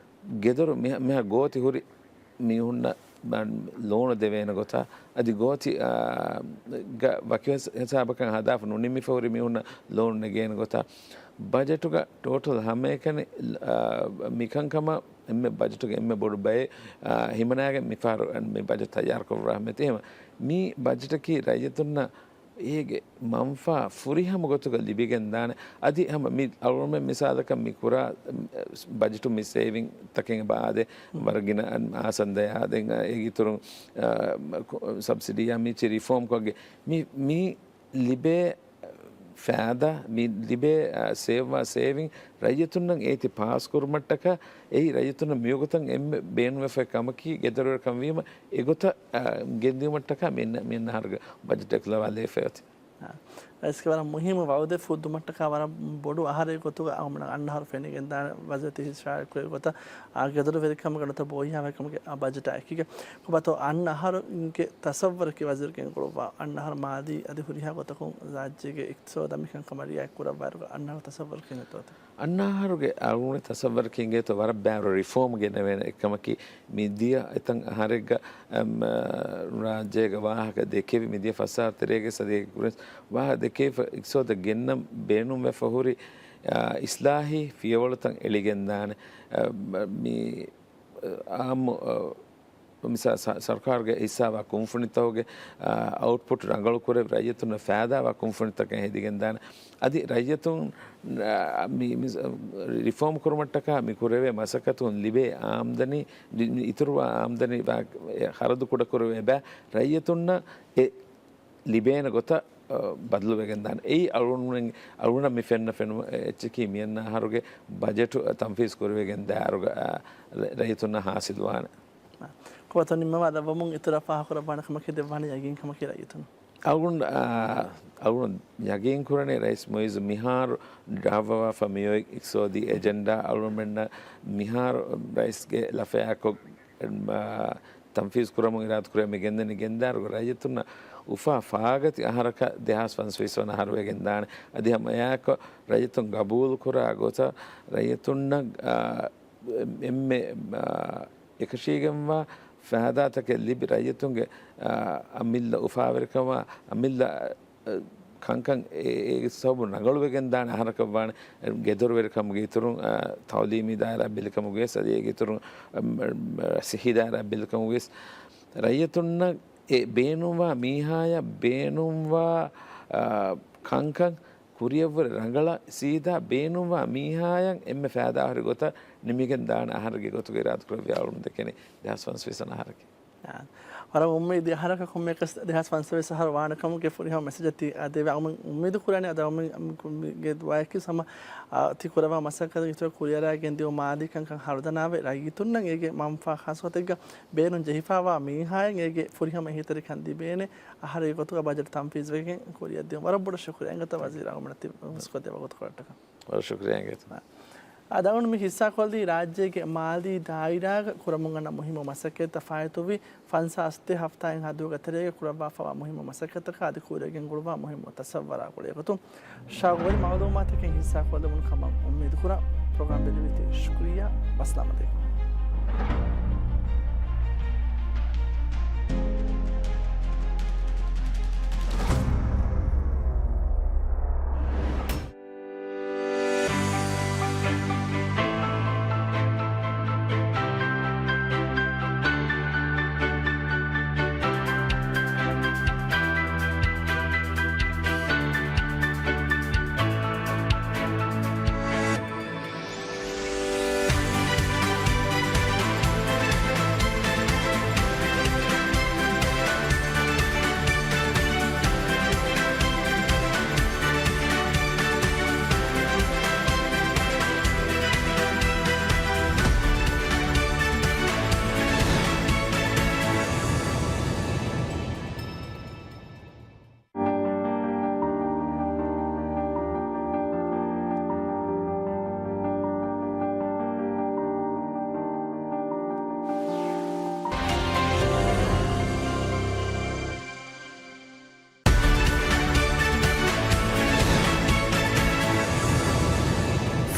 ގެދޮރު މި-، މިހާ ގޯތި ހުރި މީހުންނަށް ލޯނު ދެވޭނެ ގޮތާ، އަދި ގޯތި، އާ، ގަ-، ވަކި ހިސ-، ހިސާބަކަށް ހަދާފަ ނުނިމިފަ ހުރި މީހުންނަށް ލޯނު ނެގޭނެ ގޮތާ، ބަޖެޓުގަ ޓޯޓަލް ހަމައެކަނި، އާ، މިކަންކަމަށް އެންމެ ބަޖެޓުގެ އެންމެ ބޮޑު ބައެއް، އާ، ހިމަނާގެން މިފަހަރު މި ބަޖެޓް ތައްޔާރުކުރައްވާ ހަމަ އެހެން މި ބަޖެޓަކީ ރައްޔިތުންނަށް އޭގެ މަންފާ ފުރިހަމަ ގޮތުގަ ލިބިގެންދާނެ. އަދި ހަމަ މި އަޅުގަނޑުމެން މިސާލަކަށް މި ކުރާ، އަ، ބަޖެޓު މި ސޭވިން ތަކެއް އެބަ އާދޭ، ވަރަށް ގިނަ އަ، އާސަންދަޔާ ދެން، އަ، އޭގެ އިތުރުން، އަ، ކު-، ސަބްސިޑީއާ މިޗި ރިފޯމް ކޮށްގެ މި، މި ލިބޭ ފައިދާ، މި ލިބޭ، އަ، ސޭވްވާ ސޭވިން ރައްޔިތުންނަށް އޭތި ޕާސް ކުރުމަށްޓަކާ، އެއީ ރައްޔިތުންނަށް މިވަގުތަށް އެންމެ ބޭނުންވެފައި ކަމަކީ ގެދޮރުވެރިކަން ވީމަ، އެގޮތަށް، އަ، ގެންދިއުމަށްޓަކާ މި، މި އަހަރުގެ ބަޖެޓް އެކުލަވާލައިފައި އޮތީ. އާ، ރައީސްގެ ވަރަށް މުހިއްމު ވައުދެއް ފުއްދުމަށްޓަކާ ވަރަށް ބޮޑު އަހަރެއް ގޮތުގަ އަޅުގަނޑަށް އަންނަ އަހަރު ފެނިގެންދާނެ. ވަޒީރު ތި އިޝާރާތް ކުރި ގޮތަށް އާ ގެދޮރުވެރިކަމުގެ ނުވަތަ ބޯހިޔާވެރިކަމުގެ އާ ބަޖެޓާ އެކީގަ. ކޮބާތޯ އަންނަ އަހަރުގެ ތަސައްވަރަކީ ވަޒީރު ގެންގުޅުއްވާ އަންނަ އަހަރު މާލީ އަދި ހުރިހާ ގޮތަކުން ރާއްޖޭގެ އިޤްތިޞާދަށް މިކަންކަމަށް ރިއާޔަތް ކުރައްވާއިރުގަ އަންނަ އަހަރު ތަސައްވަރު ކިހިނެއްތޯ؟ އަންނަ އަހަރުގެ އަޅުގަނޑު ތަސައްވަރަކީ އިނގޭތޯ ވަރަށް ބާރު ރިފޯމް ގެނެވޭނެ. އެކަމަކީ މިދިޔަ އެތަން އަހަރެއްގަ، އަމް، ރާއްޖޭގަ ވާހަކަ ދެކެވި، މިދިޔަ ފަސް އަހަރު ތެރޭގެ ސަދިއެއްގެ ކުރިން ވާހަކަ ދެކެވިފަ އިޤްތިޞާދަށް ގެންނަން ބޭނުންވެފަ ހުރި، އާ، އިޞްލާޙީ ފިޔަވަޅުތައް އެޅިގެންދާނެ. އަ، މި، އާ، އާއްމު، އާ، މިސާ-، ސަ-، ސަރުކާރުގެ ހިއްސާވާ ކުންފުނިތަކުގެ، އާ، އައުޓްޕުޓް ރަނގަޅު ކުރެވި، ރައްޔިތުންނަށް ފައިދާވާ ކުންފުނިތަކެއް ހެދިގެންދާނެ. އަދި ރައްޔިތުން، އާ، މި، މި، ރިފޯމް ކުރުމަށްޓަކާ މި ކުރެވޭ މަސައްކަތުން ލިބޭ އާމްދަނީ، މި، މި އިތުރުވާ އާމްދަނީ ވާ، އެ، ޚަރަދު ކުޑަކުރެވޭ ބައި ރައްޔިތުންނަށް އެ ލިބޭނެ ގޮތަށް، އަ، ބަދަލުވެގެން ދާނެ. އެއީ އަޅުގަނޑުމެން، އަޅުގަނޑަށް މި ފެންނަ ފެނުމަށް އެއްޗަކީ މިއަންނަ އަހަރުގެ ބަޖެޓު ތަންފީޒް ކުރެވިގެން ދާއިރުގަ، އަ، ރައް-، ރައްޔިތުންނަށް ހާސިލުވާނެ. ކޮބާތޯ ނިންމަވާ ލައްވަމުން އިތުރަށް ފާހަގަކުރައްވާނެ ކަމަކީ ދެއްވާނެ ޔަގީން ކަމަކީ ރައްޔިތުން. އަޅުގަނޑު، އަ، އަޅުގަނޑު ޔަގީން ކުރަނީ ރައީސް މުއިއްޒު މިހާރު ޑްރާފް ވެފަ މިއޮތް އިޤްތިޞާދީ އެޖެންޑާ އަޅުގަނޑުމެންނަށް މިހާރު ރައީސްގެ ލަފަޔާކޮށް، އަ، ތަންފީޒް ކުރަމުން އިރާދަ ކުރޭ މި ގެންދަނީ ގެންދާއިރު ރައްޔިތުންނަށް އުފާ ފާގަތި އަހަރަކަށް ދެހާސް ފަންސަވީސް ވަނަ އަހަރު ވެގެން ދާނެ. އަދި ހަމައެއާއެކު ރައްޔިތުން ގަބޫލު ކުރާ ގޮތަށް ރައްޔިތުންނަށް، އާ، އެންމެ، އާ، އެކަށީގެންވާ ފައިދާތަކެއް ލިބި ރައްޔިތުންގެ، އާ، އަމިއްލަ އުފާވެރިކަމާ އަމިއްލަ އަ، ކަންކަން އެ، އެ ސަބަބުން ރަނގަޅުވެގެން ދާނެ އަހަރަކަށް ވާނެ. އެ، ގެދޮރުވެރިކަމުގެ އިތުރުން، އަ، ތައުލީމީ ދާއިރާ ބެލިކަމުގެ ވެސް، އަދި އޭގެ އިތުރުން، އަ، ސިއްހީ ދާއިރާ ބެލިކަމުގެ ވެސް ރައްޔިތުންނަށް އެ ބޭނުންވާ މީހާޔަށް ބޭނުންވާ، އަ، ކަންކަން ކުރިއަށްވުރެ ރަނގަޅަށް ސީދާ ބޭނުންވާ މީހާޔަށް އެންމެ ފައިދާހުރި ގޮތަށް ނިމިގެން ދާނެ އަހަރެއްގެ ގޮތުގައި އިރާދަކުރެއްވި އަޅުން ދެކެނީ ދެހާސް ފަންސަވީސް ވަނަ އަހަރަކީ. އާ، ވަރަށް އުއްމީދު އަހަރަކަށް ކޮންމެއަކަސް ދެހާސް ފަންސަވީސް އަހަރު ވާނެ ކަމުގެ ފުރިހަމަ މެސެޖެއް ތި އާ ދެވޭ. އަޅުގަނޑު އުއްމީދު ކުރަނީ އަދި އަޅުގަނޑުގެ ދުޢާއަކީ ހަމަ، އާ، ތި ކުރައްވާ މަސައްކަތުގެ އިތުރަށް ކުރިއަރާގެން ދިޔުމަށް މާލީ ކަންކަން ހަރުދަނާވެ ރައްޔިތުންނަށް އޭގެ މަންފާ ޚާއްޞަ ގޮތެއްގަ ބޭނުން ޖެހިފައިވާ މީހާއަށް އޭގެ ފުރިހަމަ އެހީތެރިކަން ލިބޭނެ އަހަރެއްގެ ގޮތުގަ ބަޖެޓް ތަންފީޒްވެގެން ކުރިއަށްދިޔުން. ވަރަށް ބޮޑަށް ޝުކުރިއްޔާ އިނގޭތޯ ވަޒީރު އަޅުގަނޑަށް ތި ހުސްކޮށްދެއްވާ ގޮތުކޮޅަށްޓަކާ. ވަރަށް ޝުކުރިއްޔާ އިނގޭތޯ. އަދި އަޅުގަނޑު މި ހިއްސާކޮށްލީ ރާއްޖޭގެ މާލީ ދާއިރާގަ ކުރަމުން އަންނަ މުހިއްމު މަސައްކަތްތައް ފާއިތުވި ފަންސާސް ދެ ހަފްތާއިން ހަދުގެ ތެރޭގަ ކުރައްވާފައިވާ މުހިއްމު މަސައްކަތަކާ އަދި ކުރިއަށް ގެންގުޅުއްވާ މުހިއްމު ތަސައްވަރާ ގުޅޭ ގޮތުން ޝައުގުވެރި މައުލޫމާތަކެއް ހިއްސާކޮށްލެވުނު ކަމަށް އުއްމީދުކުރަން. ޕްރޮގްރާމް ބެލެވީތީ ޝުކުރިއްޔާ. އައްސަލާމް ޢަލައިކުމް.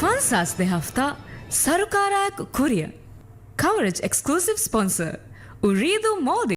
ފަންސާސް ދެ ހަފްތާ ސަރުކާރާއެކު ކުރިއަށް. ކަވަރޭޖް އެކްސްކްލޫސިވް ސްޕޮންސަރ، އުރީދޫ މޯލްޑިވްސް.